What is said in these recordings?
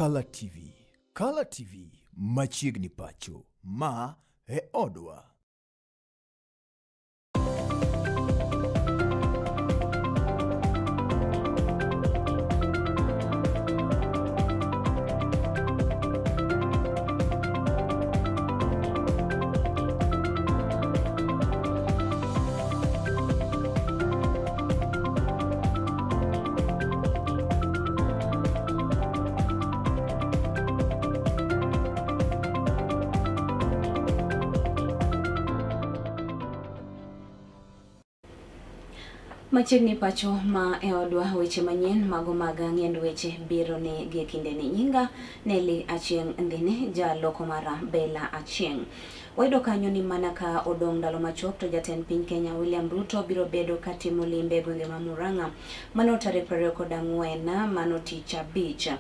Kala TV. Kala TV machiegni pacho. Ma e odwa. Machiegni pacho ma e odwa weche manyien mago mag ng'iend weche biro ni gi kindeni. Nyinga Nelly Achieng' Ndhine, jaloko mara Bella Achieng'. Wayudo kanyo ni mana ka odong' ndalo machuok to jatend piny Kenya William Ruto biro bedo ka timo limbe e gwenge ma Murang'a mano tarik 24 mano tich abich.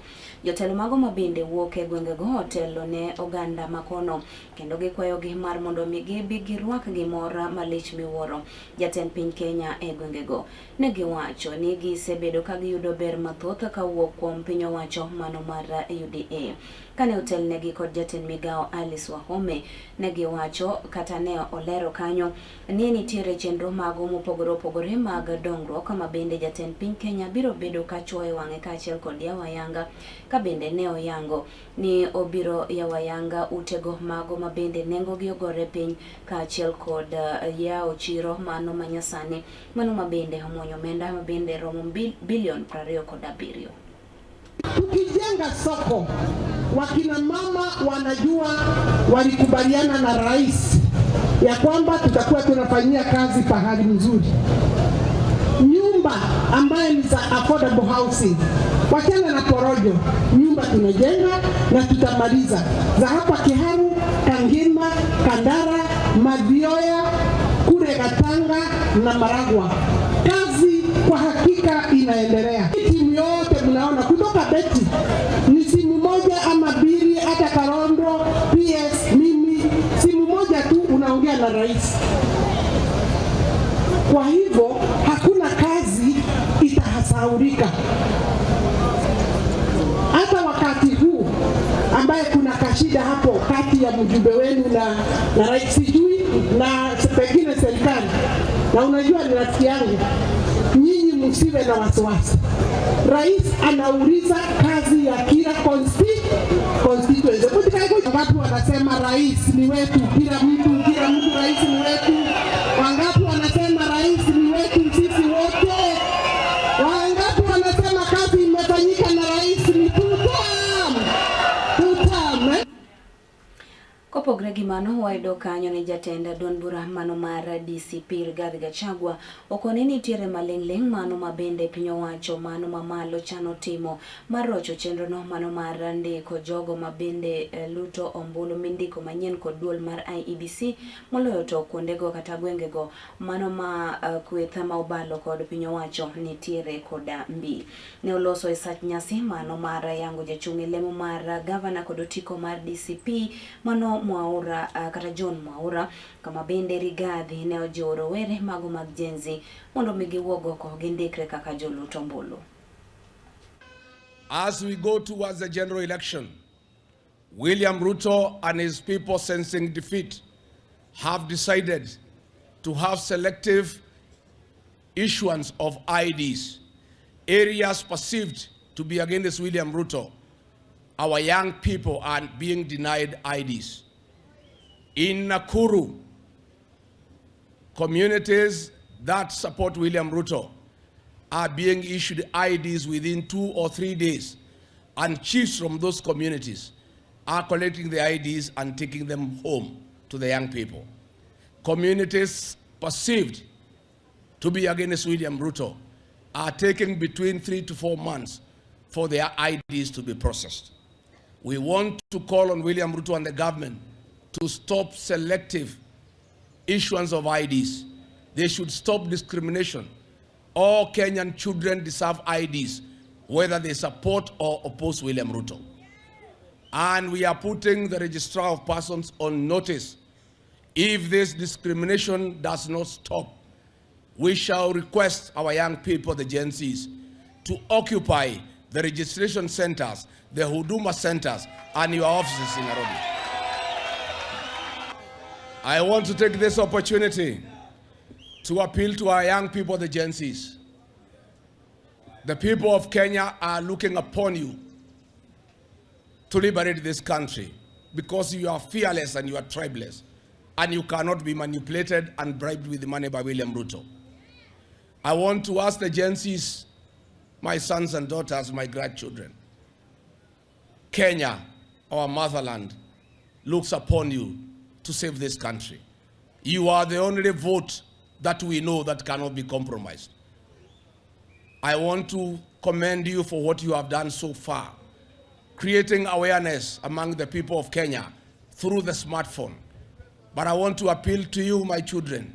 Jotelo mago ma bende wuok e gwengego otelo ne oganda makono kendo gikwayogi mar mondo mi gibi girwak gimor malich miwuoro jatend piny Kenya e gwengego. Ne giwacho ni gisebedo ka giyudo ber mathoth kawuok kuom piny owacho mano mar UDA. Kane otelnegi kod jatend migawo Alice Wahome, ne giwacho kata ne olero kanyo ni nitiere chenro mago mopogore opogore mag dongruok ma bende jatend piny Kenya biro bedo ka chuoyo wang'e kaachiel kod yawo ayanga ka bende ne oyango ni obiro yawo ayanga utego mago ma bende nengogi ogore piny kaachiel kod yawo chiro mano manyasani mano ma bende omuonyo omenda ma bende romo bilion 27. Tukijenga soko, wakina mama wanajua, walikubaliana na rais ya kwamba tutakuwa tunafanyia kazi pahali mzuri, nyumba ambayo ni za affordable housing, wachana na porojo. Nyumba tunajenga na tutamaliza za hapa Kiharu, Kangima, Kandara, Mathioya, kule Gatanga na Maragwa. Kazi kwa hakika inaendelea. Timu yote mnaona kutoka Beti ni simu moja ama mbili, hata Karondo, PS, mimi simu moja tu unaongea na rais. Kwa hivyo hakuna kazi itahasaurika. Hata wakati huu ambaye kuna kashida hapo kati ya mjumbe wenu na rais, sijui na pengine serikali, na unajua ni rafiki yangu, nyinyi msiwe na wasiwasi. Rais anauliza kazi ya kila constituency. Wangapi wanasema rais ni wetu? Kila mtu, kila mtu, rais ni wetu. Wangapi wanasema rais ni wetu sisi wote? Wangapi wanasema kazi imefanyika na rais ni two term? Two term, eh? Kopogre gi mano, wayudo kanyo ni jatend duond bura mano mar DCP Rigathi Gachagua okoni nitiere maling'ling' mano ma bende piny owacho mano mamalo chano timo mar rocho chenrono mano mar ndiko jogo ma bende luto ombulu mindiko manyien kod duol mar IEBC moloyo to kuondego kata gwengego mano ma kweth ma obalo kod piny owacho nitiere koda mbi. Ne oloso e sach nyasi mano mar yango jachung' e lemo mar gavana kod otiko mar DCP mano Mwaura kata John Mwaura, kama bende Rigathi ne ojiwo rowere mago mag Gen Z mondo mi giwuog oko gindikre kaka jolut ombulu. As we go towards the general election, William Ruto and his people, sensing defeat, have decided to have selective issuance of IDs. Areas perceived to be against William Ruto, our young people are being denied IDs. In Nakuru, communities that support William Ruto are being issued IDs within 2 or 3 days, and chiefs from those communities are collecting the IDs and taking them home to the young people. Communities perceived to be against William Ruto are taking between 3 to 4 months for their IDs to be processed. We want to call on William Ruto and the government to stop selective issuance of IDs. They should stop discrimination. All Kenyan children deserve IDs, whether they support or oppose William Ruto. And we are putting the Registrar of Persons on notice. If this discrimination does not stop, we shall request our young people, the Gen Zs, to occupy the registration centers, the Huduma centers, and your offices in Nairobi. I want to take this opportunity to appeal to our young people, the Gen Zs. The people of Kenya are looking upon you to liberate this country because you are fearless and you are tribeless, and you cannot be manipulated and bribed with money by William Ruto. I want to ask the Gen Zs, my sons and daughters, my grandchildren, Kenya, our motherland, looks upon you to save this country. You are the only vote that we know that cannot be compromised. I want to commend you for what you have done so far, creating awareness among the people of Kenya through the smartphone. But I want to appeal to you, my children,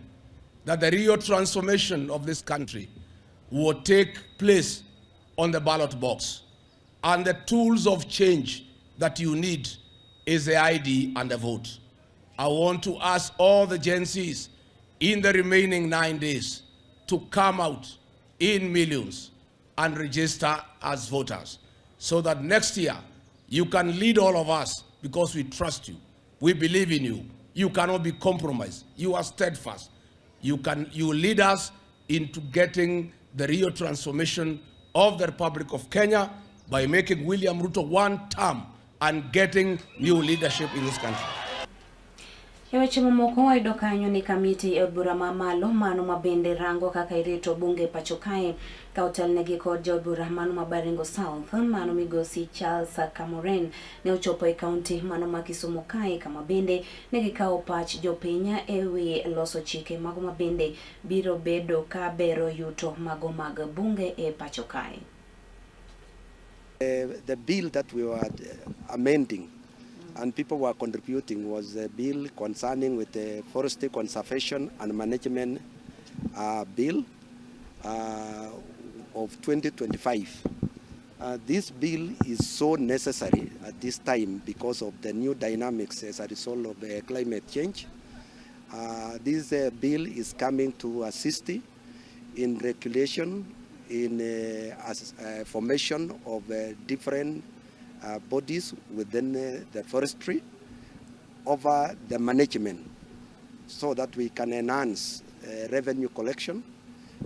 that the real transformation of this country will take place on the ballot box. And the tools of change that you need is the ID and the vote. I want to ask all the Gen Zs in the remaining 9 days to come out in millions and register as voters so that next year you can lead all of us, because we trust you, we believe in you. You cannot be compromised. You are steadfast. You lead us into getting the real transformation of the Republic of Kenya by making William Ruto one term and getting new leadership in this country. E weche mamoko wayudo kanyo ni kamiti e od bura mamalo mano mabende rango kaka irito bunge pacho kae ka otelnegi kod jaod bura mano ma Baringo South mano migosi Charles Kamoren ne ochopo e kaunti mano ma Kisumu kae kama bende ne gikawo pach jopiny e wi loso chike mago mabende biro bedo ka bero yuto mago mag bunge e pacho kae. The bill that we were amending and people were contributing was a bill concerning with the Forestry Conservation and Management Bill of 2025. This bill is so necessary at this time because of the new dynamics as a result of climate change. This bill is coming to assist in regulation, in formation of different bodies within the forestry over the management, so that we can enhance revenue collection,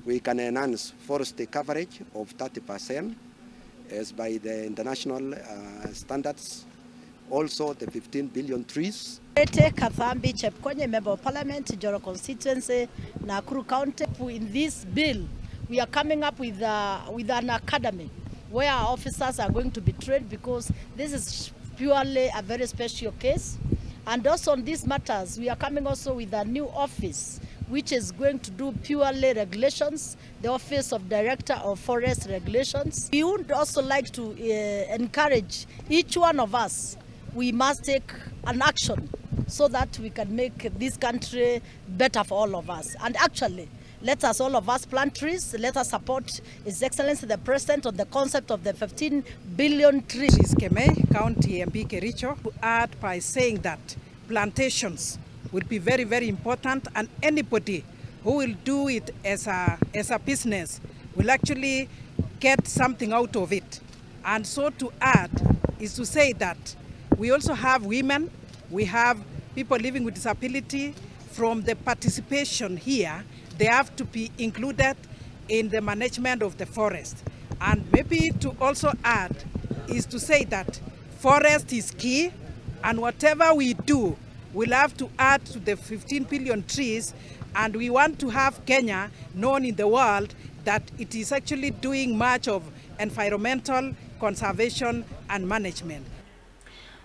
we can enhance forestry coverage of 30% as by the international standards, also the 15 billion trees. Kathambi Chepkonye, Member of Parliament, Njoro Constituency, Nakuru County. In this bill, we are coming up with an academy where our officers are going to be trained, because this is purely a very special case. And also on these matters, we are coming also with a new office, which is going to do purely regulations, the Office of Director of Forest Regulations. We would also like to encourage each one of us, we must take an action so that we can make this country better for all of us. And actually, let us all of us plant trees. Let us support His Excellency the President on the concept of the 15 billion trees. Kemei, County MP Kericho, to add by saying that plantations will be very, very important, and anybody who will do it as a business will actually get something out of it. And so to add is to say that we also have women, we have people living with disability. From the participation here, they have to be included in the management of the forest. And maybe to also add is to say that forest is key, and whatever we do, we'll have to add to the 15 billion trees, and we want to have Kenya known in the world that it is actually doing much of environmental conservation and management.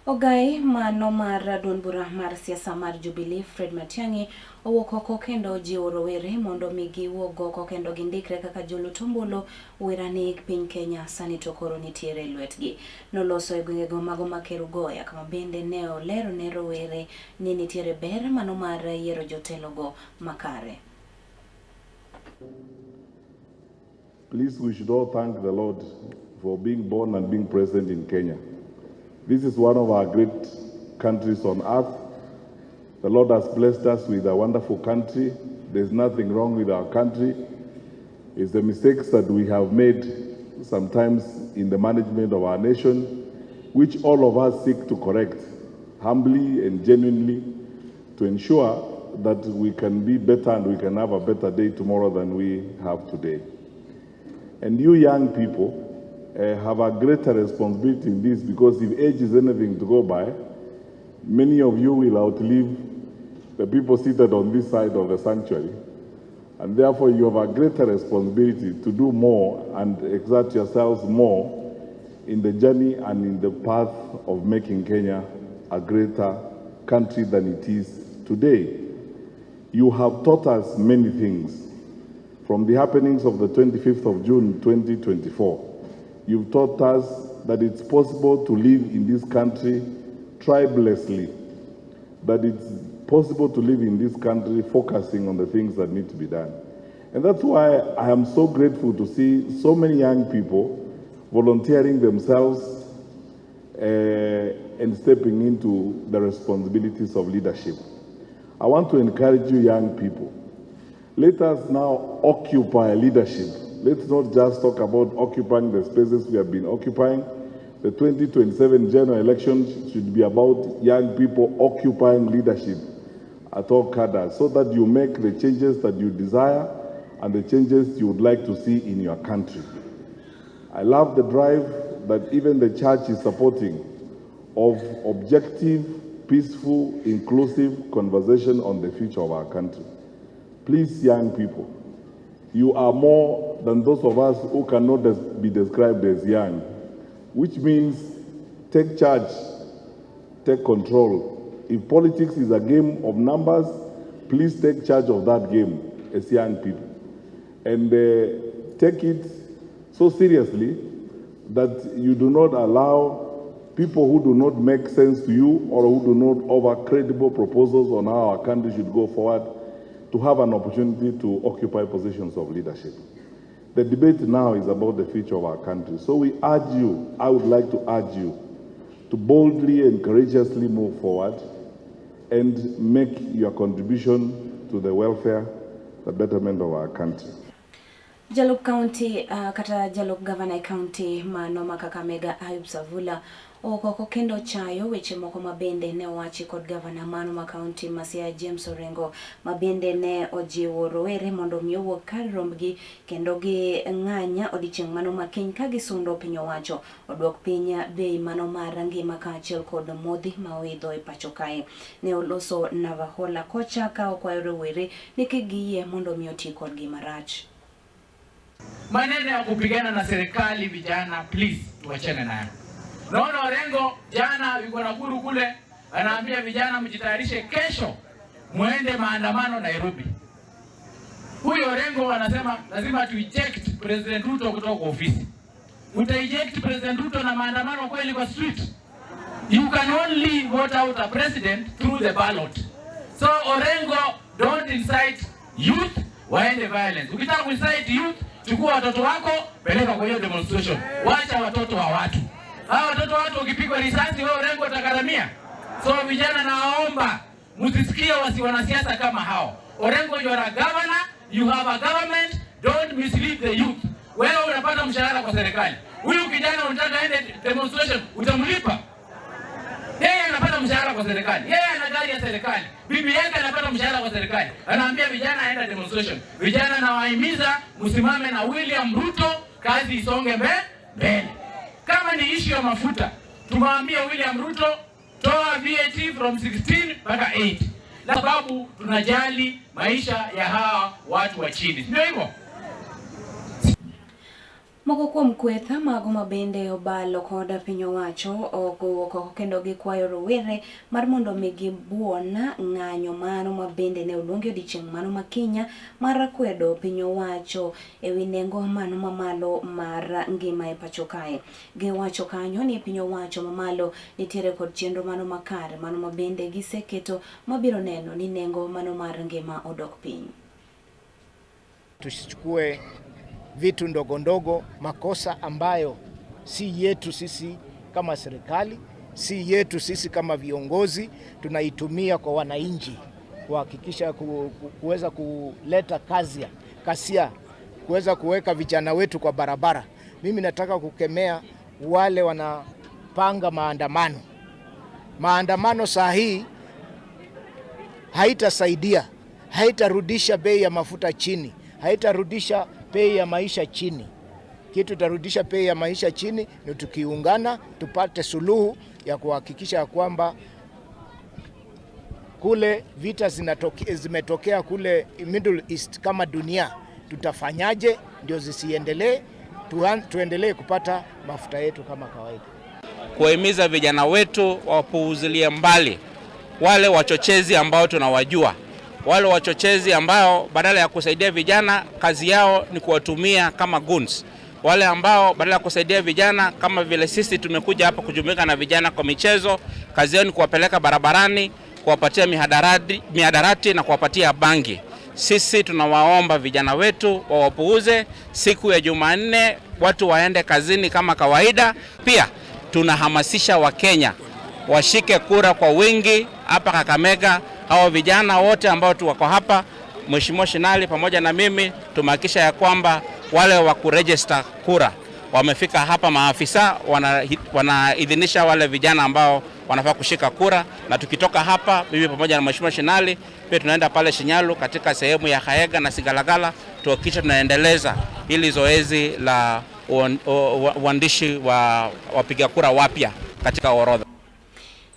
Ogai mano mar duond bura mar siasa mar Jubilee Fred Matiang'i owuok oko kendo jiwo rowere mondo mi giwuog oko kendo gindikre kaka joluto ombulu werani piny Kenya sani to koro nitiere e lwetgi. Noloso e gwengego mago ma Kerugoya kama bende ne olero ne rowere ni nitiere ber mano mar yiero jotelogo makare. Please, we should all thank the Lord for being born and being present in Kenya. This is one of our great countries on earth. The Lord has blessed us with a wonderful country. There's nothing wrong with our country. It's the mistakes that we have made sometimes in the management of our nation, which all of us seek to correct humbly and genuinely to ensure that we can be better and we can have a better day tomorrow than we have today. And you young people have a greater responsibility in this, because if age is anything to go by, many of you will outlive the people seated on this side of the sanctuary. And therefore you have a greater responsibility to do more and exert yourselves more in the journey and in the path of making Kenya a greater country than it is today. You have taught us many things. From the happenings of the 25th of June 2024, you've taught us that it's possible to live in this country tribelessly, that it's possible to live in this country focusing on the things that need to be done. And that's why I am so grateful to see so many young people volunteering themselves and stepping into the responsibilities of leadership. I want to encourage you young people. Let us now occupy leadership. Let's not just talk about occupying the spaces we have been occupying. The 2027 general election should be about young people occupying leadership at all cadres, so that you make the changes that you desire and the changes you would like to see in your country. I love the drive that even the church is supporting of objective, peaceful, inclusive conversation on the future of our country. Please, young people, you are more than those of us who cannot be described as young, which means take charge, take control. If politics is a game of numbers, please take charge of that game as young people. And take it so seriously that you do not allow people who do not make sense to you or who do not offer credible proposals on how our country should go forward to have an opportunity to occupy positions of leadership. The debate now is about the future of our country. So we urge you, I would like to urge you, to boldly and courageously move forward and make your contribution to the welfare, the betterment of our country. Jalup County kata jalup Governor County mano ma Kakamega Ayub Savula okoko kendo chayo weche moko mabende ne owachi kod gavana mano ma county ma Siaya James Orengo, mabende ne ojiwo rowere mondo mi owuog kar rombgi kendo gi ng'anya odiochieng' mano ma kiny ka gisundo piny owacho oduok piny bei mano mar ngima kaachiel kod modhi ma oidho e pacho kae. Ne oloso Navahola kocha ka okwayo rowere ni kik giyie mondo mi oti kodgi marach. Maneno ya kupigana na serikali, vijana, please tuachane nayo. Naona Orengo jana yuko Nakuru kule anaambia vijana mjitayarishe kesho muende maandamano Nairobi. Huyo Orengo anasema lazima tu eject President Ruto kutoka kwa ofisi. Uta eject President Ruto na maandamano kweli kwa street? You can only vote out a president through the ballot. So Orengo, don't incite youth waende violence. Ukitaka kuincite youth, chukua watoto wako peleka kwa hiyo demonstration. Wacha watoto wa watu. Hao watoto watu ukipigwa risasi wewe Orengo utakaramia. So vijana nawaomba msisikie wasi wanasiasa kama hao. Orengo, you are a governor, you have a government, don't mislead the youth. Wewe unapata mshahara kwa serikali. Huyu kijana unataka aende demonstration, utamlipa? Yeye anapata mshahara kwa serikali. Yeye ana gari ya serikali. Bibi yake anapata mshahara kwa serikali. Anaambia vijana aenda demonstration. Vijana nawahimiza msimame na William Ruto, kazi isonge mbele. Kama ni issue ya mafuta, tumwambie William Ruto toa VAT from 16 mpaka 8. Sababu tunajali maisha ya hawa watu wa chini. Ndio hivyo. Moko kuom kweth mago mabende obalo kod piny owacho owuok oko kendo gikwayo rowere mar mondo mi gibuon ng'anyo mano mabende ne oluongi odiochieng' mano makinya mar kwedo piny owacho ewi nengo mano mamalo mar ngima e pacho kae. Giwacho kanyo ni piny owacho mamalo nitiere kod chenro mano makare mano mabende giseketo mabiro neno ni nengo mano mar ngima odok piny. Tusichukue vitu ndogo ndogo, makosa ambayo si yetu sisi kama serikali, si yetu sisi kama viongozi, tunaitumia kwa wananchi kuhakikisha kuweza kuleta kasia, kuweza kuweka vijana wetu kwa barabara. Mimi nataka kukemea wale wanapanga maandamano. Maandamano saa hii haitasaidia, haitarudisha bei ya mafuta chini, haitarudisha bei ya maisha chini. Kitu itarudisha bei ya maisha chini ni tukiungana, tupate suluhu ya kuhakikisha kwamba kule vita zimetokea kule Middle East, kama dunia tutafanyaje ndio zisiendelee, tuendelee kupata mafuta yetu kama kawaida. Kuwahimiza vijana wetu wapuuzilie mbali wale wachochezi ambao tunawajua, wale wachochezi ambao badala ya kusaidia vijana kazi yao ni kuwatumia kama goons, wale ambao badala ya kusaidia vijana kama vile sisi tumekuja hapa kujumuika na vijana kwa michezo, kazi yao ni kuwapeleka barabarani, kuwapatia mihadarati na kuwapatia bangi. Sisi tunawaomba vijana wetu wawapuuze. Siku ya Jumanne watu waende kazini kama kawaida. Pia tunahamasisha Wakenya washike kura kwa wingi hapa Kakamega. Hao vijana wote ambao tu wako hapa, Mheshimiwa Shinali pamoja na mimi tumehakikisha ya kwamba wale wa kuregister kura wamefika hapa, maafisa wanaidhinisha wale vijana ambao wanafaa kushika kura, na tukitoka hapa, mimi pamoja na Mheshimiwa Shinali pia tunaenda pale Shinyalu katika sehemu ya Haega na Sigalagala tuhakikisha tunaendeleza hili zoezi la uandishi wa wapiga kura wapya katika orodha.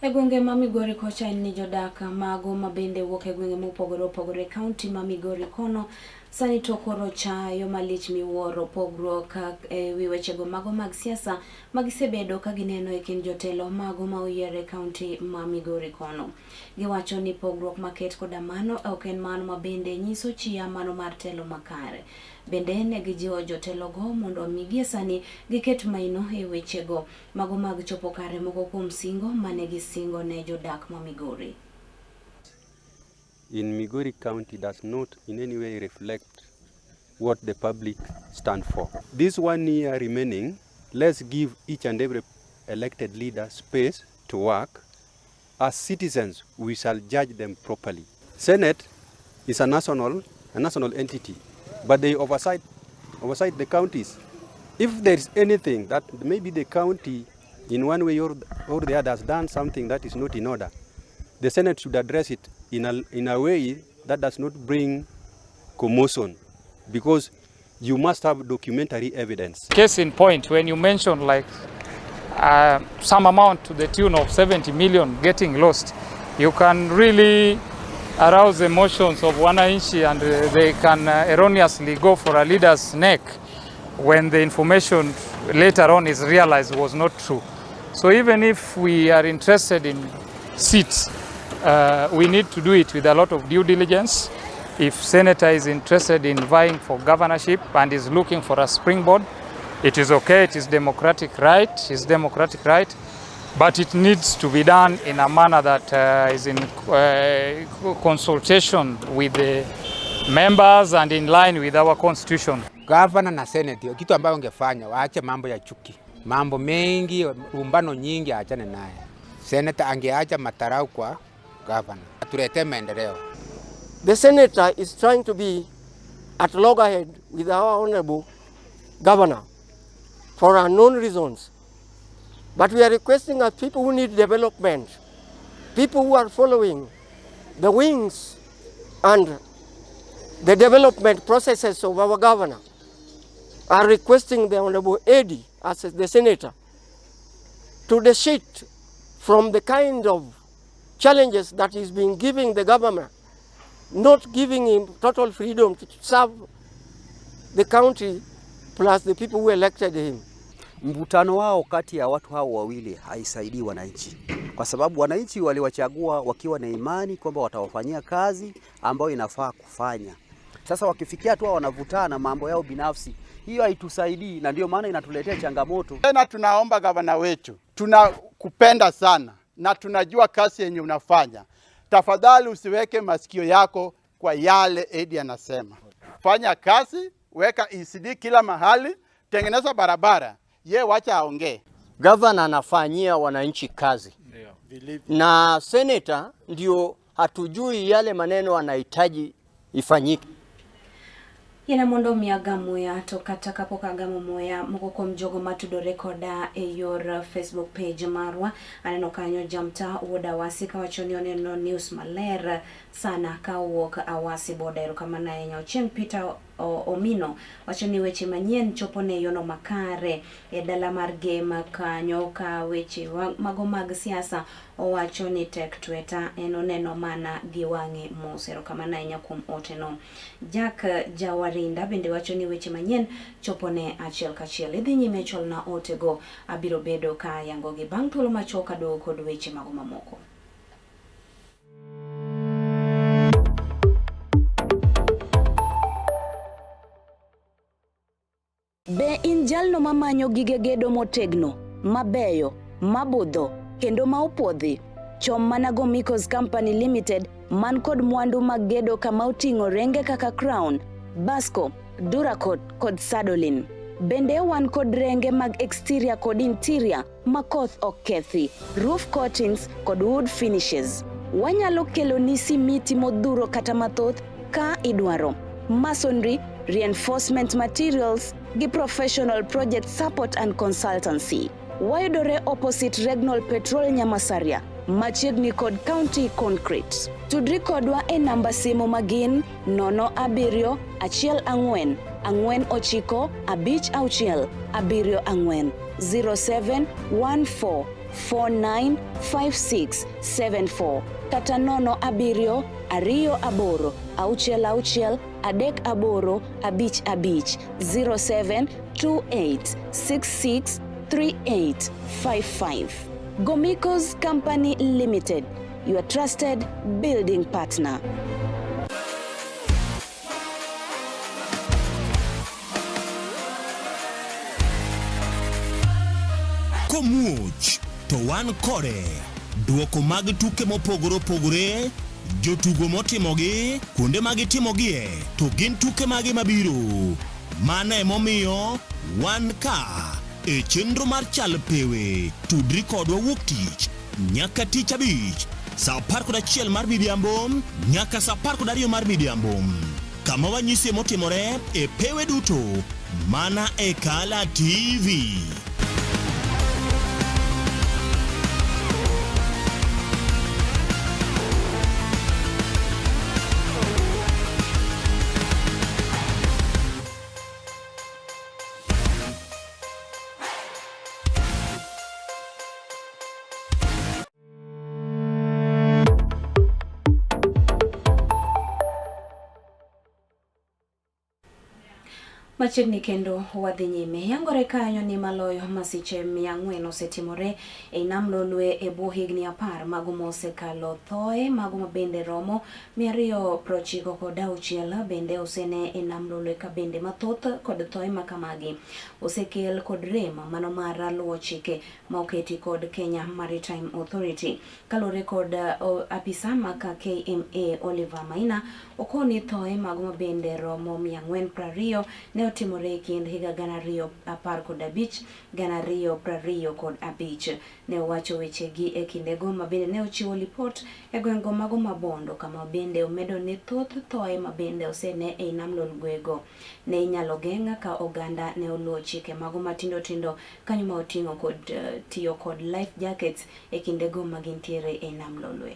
E gwenge ma Migori kocha en ni jodak mago mabende wuok e gwenge mopogore opogore e kaunti ma Migori kono sani to koro chayo malich miwuoro pogruok e wi wechego mago mag siasa magisebedo ka gineno e kind jotelo mago ma oyier e kaunti ma Migori kono. Giwacho ni pogruok maket koda mano ok en mano mabende nyiso chia mano mar telo makare. Bende ne gijiwo jotelogo mondo omi gie sani giket maino e wechego mago mag chopo kare moko kuom singo mane gisingo ne jodak ma Migori. In Migori County does not in any way reflect what the public stand for. This 1 year remaining, let's give each and every elected leader space to work. As citizens, we shall judge them properly. Senate is a national entity, but they oversight the counties. If there is anything that maybe the county in one way or the other has done something that is not in order, the Senate should address it in a way that does not bring commotion, because you must have documentary evidence. Case in point, when you mention like some amount to the tune of 70 million getting lost, you can really arouse emotions of wananchi, and they can erroneously go for a leader's neck when the information later on is realized was not true. So even if we are interested in seats, we need to do it with a lot of due diligence. If senator is interested in vying for governorship and is looking for a springboard, it is okay, it is democratic right, it's democratic right, but it needs to be done in a manner that is in consultation with the members and in line with our constitution. Governor na senate, kitu ambayo ungefanya, waache mambo ya chuki, mambo mengi, rumbano nyingi aachane naye. Senator angeacha matarau kwa governor, tulete maendeleo. The senator is trying to be at loggerhead with our honorable governor for unknown reasons. But we are requesting that people who need development, people who are following the wings and the development processes of our governor, are requesting the Honorable Eddie, as the senator, to desist from the kind of challenges that he's been giving the government, not giving him total freedom to serve the county plus the people who elected him. Mvutano wao kati ya watu hao wawili haisaidii wananchi, kwa sababu wananchi waliwachagua wakiwa na imani kwamba watawafanyia kazi ambayo inafaa kufanya. Sasa wakifikia tu wanavutana mambo yao binafsi, hiyo haitusaidii na ndio maana inatuletea changamoto. Tena tunaomba gavana wetu, tunakupenda sana na tunajua kazi yenye unafanya. Tafadhali usiweke masikio yako kwa yale Eddie anasema. Fanya kazi, weka ECD kila mahali, tengeneza barabara. Ye wacha aongee. Governor anafanyia wananchi kazi. Na senator ndio hatujui yale maneno anahitaji ifanyike. Yiena mondo omi agam muya to kata kapok agamo muya moko kuom jogo matudore koda e yor Facebook page marwa aneno kanyo Jamta wuod Awasi kawacho ni oneno news maler sana ka owuok Awasi boda. Erokamano ahinya. Ochieng Peter Omino wacho ni weche manyien chopo ne yono makare e dala mar Gem kanyo ka weche mago mag siasa owacho ni tek tweta en oneno mana gi wang'e mos. Erokamano ahinya kuom oteno. Jack Jawarinda bende wacho ni weche manyien chopo ne achiel kachiel. Idhi nyime cholna otego, abiro bedo ka ayangogi bang' thuolo machuok aduogo kod weche mago mamoko. Be in jalno mamanyo gige gedo motegno, mabeyo, mabudho, kendo ma opuodhi? Chom mana Gomicos Company Limited man kod mwandu mag gedo kama oting'o renge kaka Crown, Basco, Duracot kod Sadolin. Bende wan kod renge mag exterior kod interior ma koth ok kethi, roof coatings kod wood finishes. Wanyalo keloni simiti modhuro kata mathoth ka idwaro. Masonry, reinforcement materials gi professional project support and consultancy. Wayudore opposite Regnol Petrol Nyamasaria, machiegni kod County Concrete. Tudri kodwa e namba simu magin 0 7 1 4 9 5 6 7 4 0714495674 kata 0 7 2 8 6 6 3 8 5 5 0728663855. Gomicos Company Limited, your trusted building partner. Komuoch to wan kode. Duoko mag tuke mopogore opogore, jotugo motimogi, kuonde ma gitimogie, to gin tuke mage mabiro. Mano emomiyo wan ka e chenro mar Chal Pewe. Tudri kodwa wuok tich nyaka tich abich saa 11 mar midhiambo nyaka saa 12 mar midhiambo kama wanyisie motimore e pewe duto mana e Kala TV. Machiegni kendo wadhi nyime. Yangore kanyo ni maloyo masiche 400 osetimore e nam Lolwe e bwo higni 10 mago mosekalo. Thoe mago mabende romo 296 bende osene e nam Lolwe ka bende mathoth kod thoe makamagi osekel kod rem mano mar luwo chike ma oketi kod Kenya Maritime Authority. Kaluwore kod apisa maka KMA Oliver Maina, okoni thoe mago mabende romo 420 ne otimore e kind higa 2015 2025. Ne owacho wechegi e kindego mabende ne ochiwo lipot e gweng'go mago mabondo kama bende omedo ni thoth thoe mabende osene ei nam Lolgwego ne inyalo geng' ka oganda ne oluwo chike mago matindo tindo kanyo ma oting'o kod tiyo kod life jackets e kindego ma gintiere e nam Lolwe.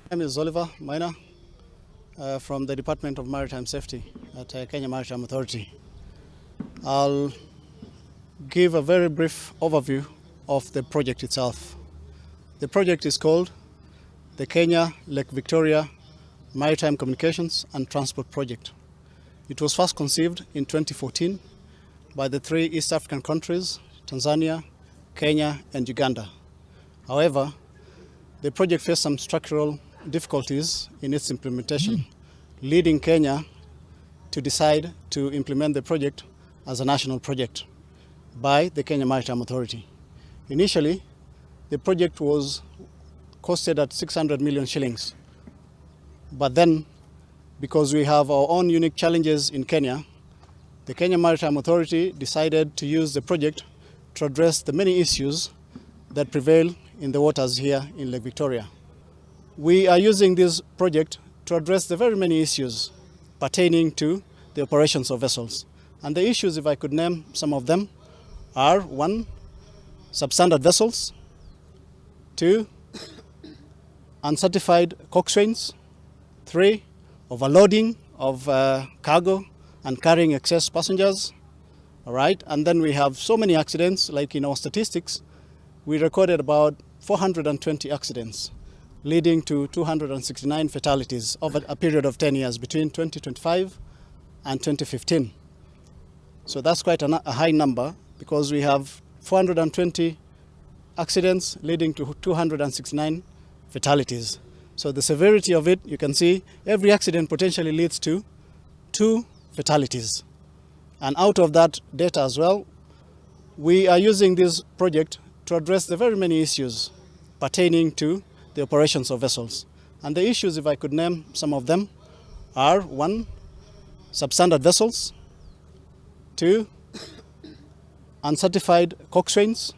My name is Oliver Maina from the Department of Maritime Safety at Kenya Maritime Authority. I'll give a very brief overview of the project itself. The project is called the Kenya Lake Victoria Maritime Communications and Transport Project. It was first conceived in 2014 by the three East African countries, Tanzania, Kenya, and Uganda. However, the project faced some structural difficulties in its implementation, leading Kenya to decide to implement the project as a national project by the Kenya Maritime Authority. Initially, the project was costed at 600 million shillings. But then, because we have our own unique challenges in Kenya, the Kenya Maritime Authority decided to use the project to address the many issues that prevail in the waters here in Lake Victoria. We are using this project to address the very many issues pertaining to the operations of vessels. And the issues, if I could name some of them, are one, substandard vessels, two, uncertified coxswains, three, overloading of cargo and carrying excess passengers. All right, and then we have so many accidents, like in our statistics, we recorded about 420 accidents, leading to 269 fatalities over a period of 10 years between 2025 and 2015. So that's quite a high number because we have 420 accidents leading to 269 fatalities. So the severity of it, you can see every accident potentially leads to two fatalities. And out of that data as well, we are using this project to address the very many issues pertaining to the operations of vessels. And the issues, if I could name some of them, are one, substandard vessels, two, uncertified coxswains,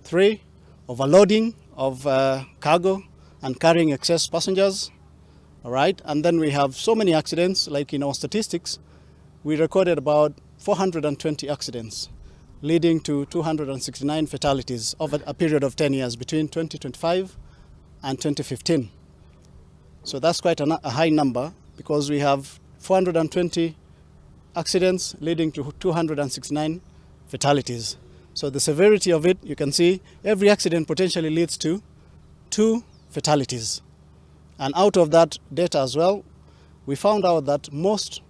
three, overloading of cargo and carrying excess passengers. All right, and then we have so many accidents, like in our statistics, we recorded about 420 accidents, leading to 269 fatalities over a period of 10 years between 2025 and 2015. So that's quite a high number because we have 420 accidents leading to 269 fatalities. So the severity of it, you can see every accident potentially leads to two fatalities. And out of that data as well, we found out that most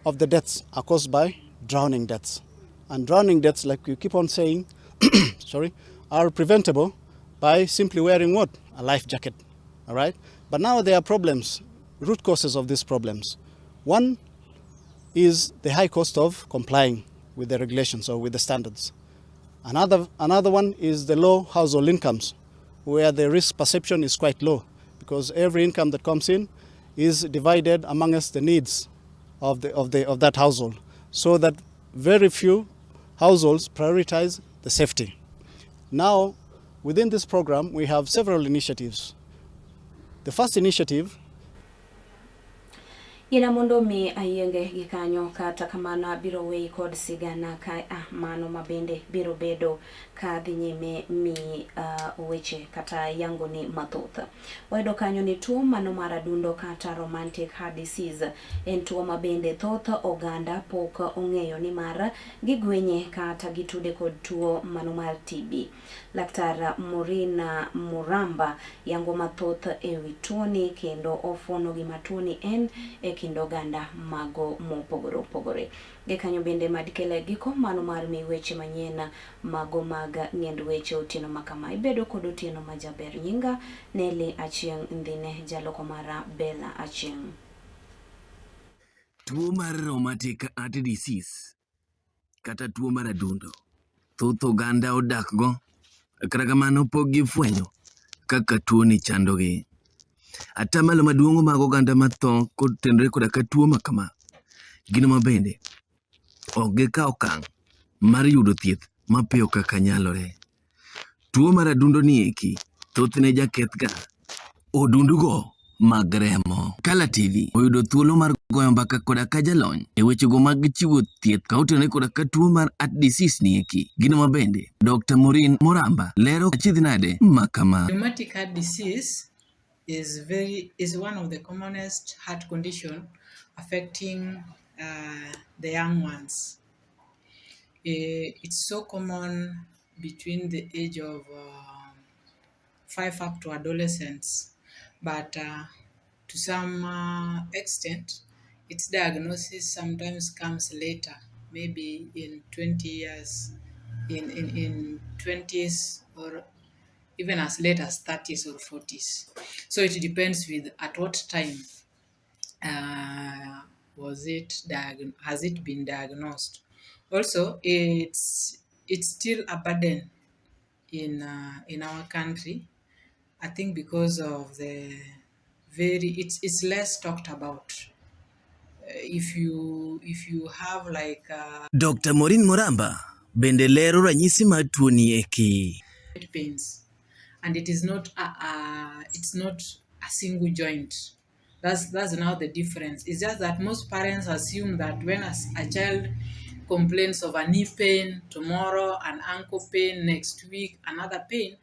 of the deaths are caused by drowning deaths. And drowning deaths, like we keep on saying, sorry, are preventable by simply wearing what? A life jacket, all right? But now there are problems, root causes of these problems. One is the high cost of complying with the regulations or with the standards. Another one is the low household incomes, where the risk perception is quite low because every income that comes in is divided amongst the needs of that household, so that very few households prioritize the safety. Now, within this program, we have several initiatives. The first initiative Yina mondo mi ayienge gi kanyo kata kamano abiro weyi kod sigana ka mano mabende biro bedo ka dhi nyime mi weche kata yangoni mathoth. Wayudo kanyo ni tuo mano mar adundo kata rheumatic heart disease en tuo mabende thoth oganda pok ong'eyo ni mar gigwenye kata gitude kod tuo mano mar TB. Laktar Maureen Muramba yango mathoth ewi tuoni kendo ofuono gima tuoni en e kind oganda mago mopogore opogore. Gikanyo bende madikele giko mano mar mi weche manyien mago mag ng'end weche otieno makama. Ibedo kod otieno majaber. Nyinga Nelly Achieng' Ndhine, jaloko mara Bella Achieng'. Tuo mar rheumatic heart disease kata tuo mar adundo thoth oganda odak go kata kamano pok gifwenyo kaka tuoni chandogi. Atamalo maduong' mag oganda matho kotenore koda ka tuo ma kama gin ma bende ok gikaw okang' mar yudo thieth mapiyo kaka nyalore. Tuo mar adundo ni eki thothne jakethga odundugo mag remo. Kala TV oyudo thuolo mar goyo mbaka koda ka jalony e wechego mag chiwo thieth ka otenore koda ka tuo mar heart disease ni eki. Gino ma bende Dr. Maureen Moramba lero achiedh nade ma kama. Rheumatic heart disease is one of the commonest heart condition affecting the young ones. It's so common between the age of 5 up to adolescence, but to some extent, its diagnosis sometimes comes later, maybe in 20 years, in 20s or even as late as 30s or 40s. So it depends with at what time was it has it been diagnosed. Also, it's still a burden in our country. I think because of the very it's less talked about. If you have like Dr. Maureen Moramba bende lero ranyisi mar tuoni eki. Pains, and it is not a, a it's not a single joint. That's now the difference. It's just that most parents assume that when a child complains of a knee pain tomorrow, an ankle pain next week, another pain,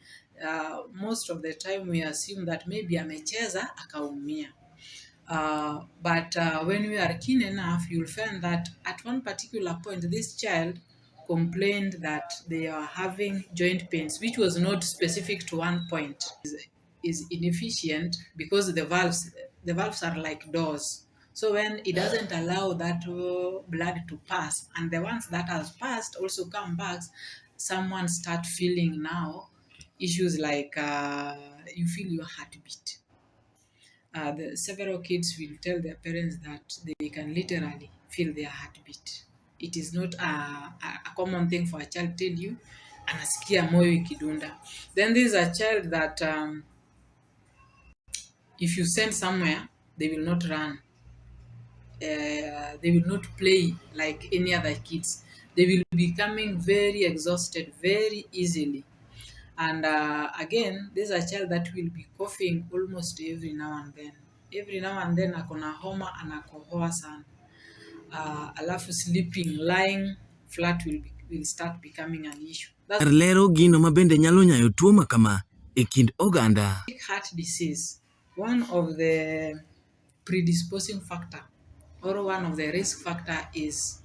most of the time we assume that maybe amecheza akaumia. But when we are keen enough, you'll find that at one particular point, this child complained that they are having joint pains, which was not specific to one point. Is inefficient because the valves are like doors. So when it doesn't allow that blood to pass, and the ones that has passed also come back, someone start feeling now issues like you feel your heartbeat. The several kids will tell their parents that they can literally feel their heartbeat. It is not a common thing for a child to tell you, anasikia moyo ikidunda. Then there is a child that if you send somewhere, they will not run. They will not play like any other kids. They will be becoming very exhausted very easily. And again, there's a child that will be coughing almost every now and then. Every now and then akona homa, anakohoa sana. Alafu sleeping, lying flat will start becoming an issue. That's Lero gino mabende nyalo nyayo tuo makama e kind oganda. Heart disease, one of the predisposing factor or one of the risk factor is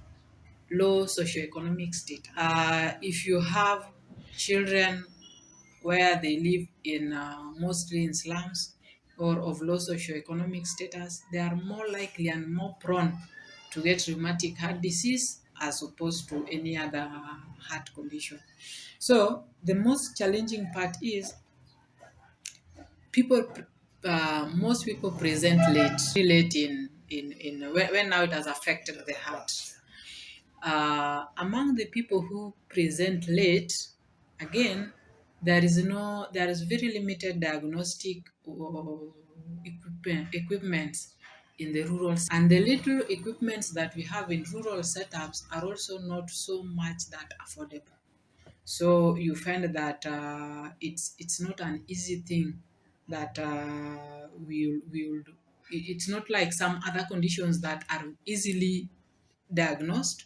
low socioeconomic state. If you have children where they live in mostly in slums or of low socioeconomic status, they are more likely and more prone to get rheumatic heart disease as opposed to any other heart condition. So the most challenging part is people, most people present late in when now it has affected the heart. Among the people who present late, again, there is very limited diagnostic equipment in the rural, and the little equipments that we have in rural setups are also not so much that affordable. So you find that it's not an easy thing that we will. It's not like some other conditions that are easily diagnosed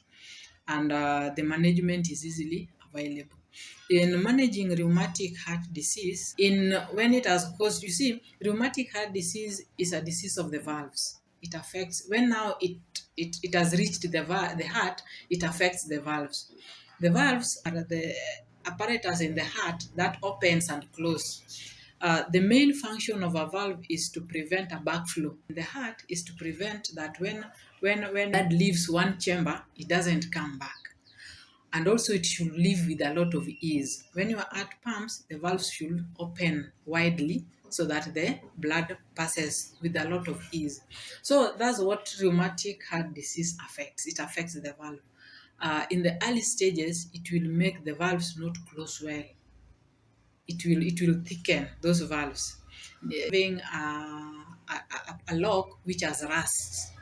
and the management is easily available. In managing rheumatic heart disease, when it has caused, you see, rheumatic heart disease is a disease of the valves. It affects, when now it has reached the heart, it affects the valves. The valves are the apparatus in the heart that opens and closes. The main function of a valve is to prevent a backflow. The heart is to prevent that when blood leaves one chamber, it doesn't come back. And also it should leave with a lot of ease. When your heart pumps, the valves should open widely so that the blood passes with a lot of ease. So that's what rheumatic heart disease affects. It affects the valve. In the early stages, it will make the valves not close well. It will thicken those valves, having a lock which has rust.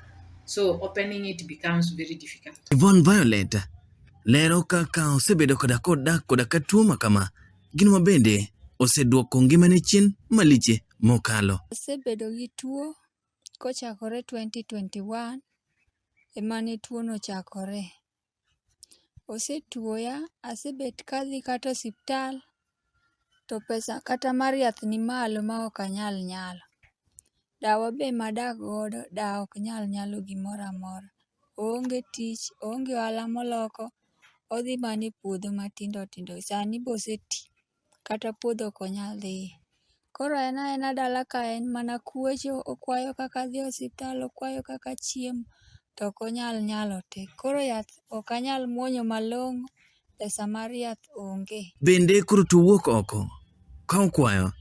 So opening it becomes very difficult. Yvonne Violet lero kaka osebedo koda kodak koda ka tuo makama gino mabende oseduoko ngimane chien maliche mokalo. Asebedo gi tuo kochakore 2021 emane tuo nochakore. Osetuoya, asebet kadhi kata osiptal to pesa kata mar yath ni malo ma ok anyal nyalo. Dawa be madak godo, dawa ok nyal nyalo gimoro amora. Oonge tich, oonge ohala moloko, odhi mana e puodho matindo tindo. Sani be oseti, kata puodho ok onyal dhiye. Koro en aena dala ka en mana kwecho, okwayo kaka dhi osiptal, okwayo kaka chiemo, to ok onyal nyalo te. Koro yath ok anyal muonyo malong'o, pesa mar yath onge. Bende koro to wuok oko ka okwayo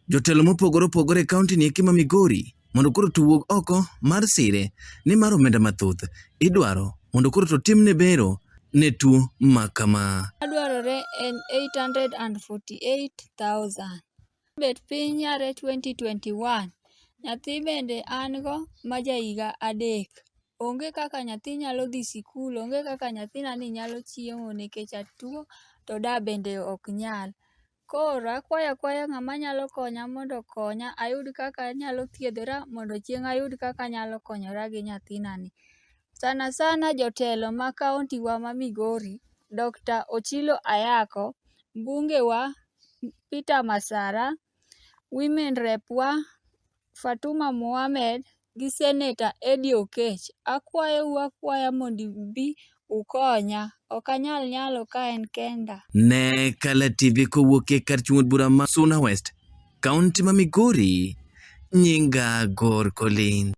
jotelo mopogore opogore e kaunti ni eki ma Migori mondo koro to wuog oko mar sire nimar omenda mathoth idwaro mondo koro to timne bero ne tuo ma kama. Madwarore en 848,000. Bet piny nyare 2021. Nyathi bende an go ma ja higa 3. Onge kaka nyathi nyalo dhi sikul, onge kaka nyathina ni nyalo chiemo nikech atuo to da bende ok nyal. Koro akwayo akwaya ng'ama nyalo konya mondo okonya ayud kaka anyalo thiedhora mondo chieng' ayud kaka anyalo konyora gi nyathinani. Sana sana jotelo ma kaonti wa ma Migori, Dr. Ochilo Ayako, mbunge wa Peter Masara, women rep wa Fatuma Mohamed gi Senator Eddie Okech. Akwayou akwaya mondo ubi ukonya. Ok anyal nyalo ka en kenda. Ne Kala TV kowuok e kar chung' od bura ma Suna West, kaunti ma Migori, nyinga Gor Collins.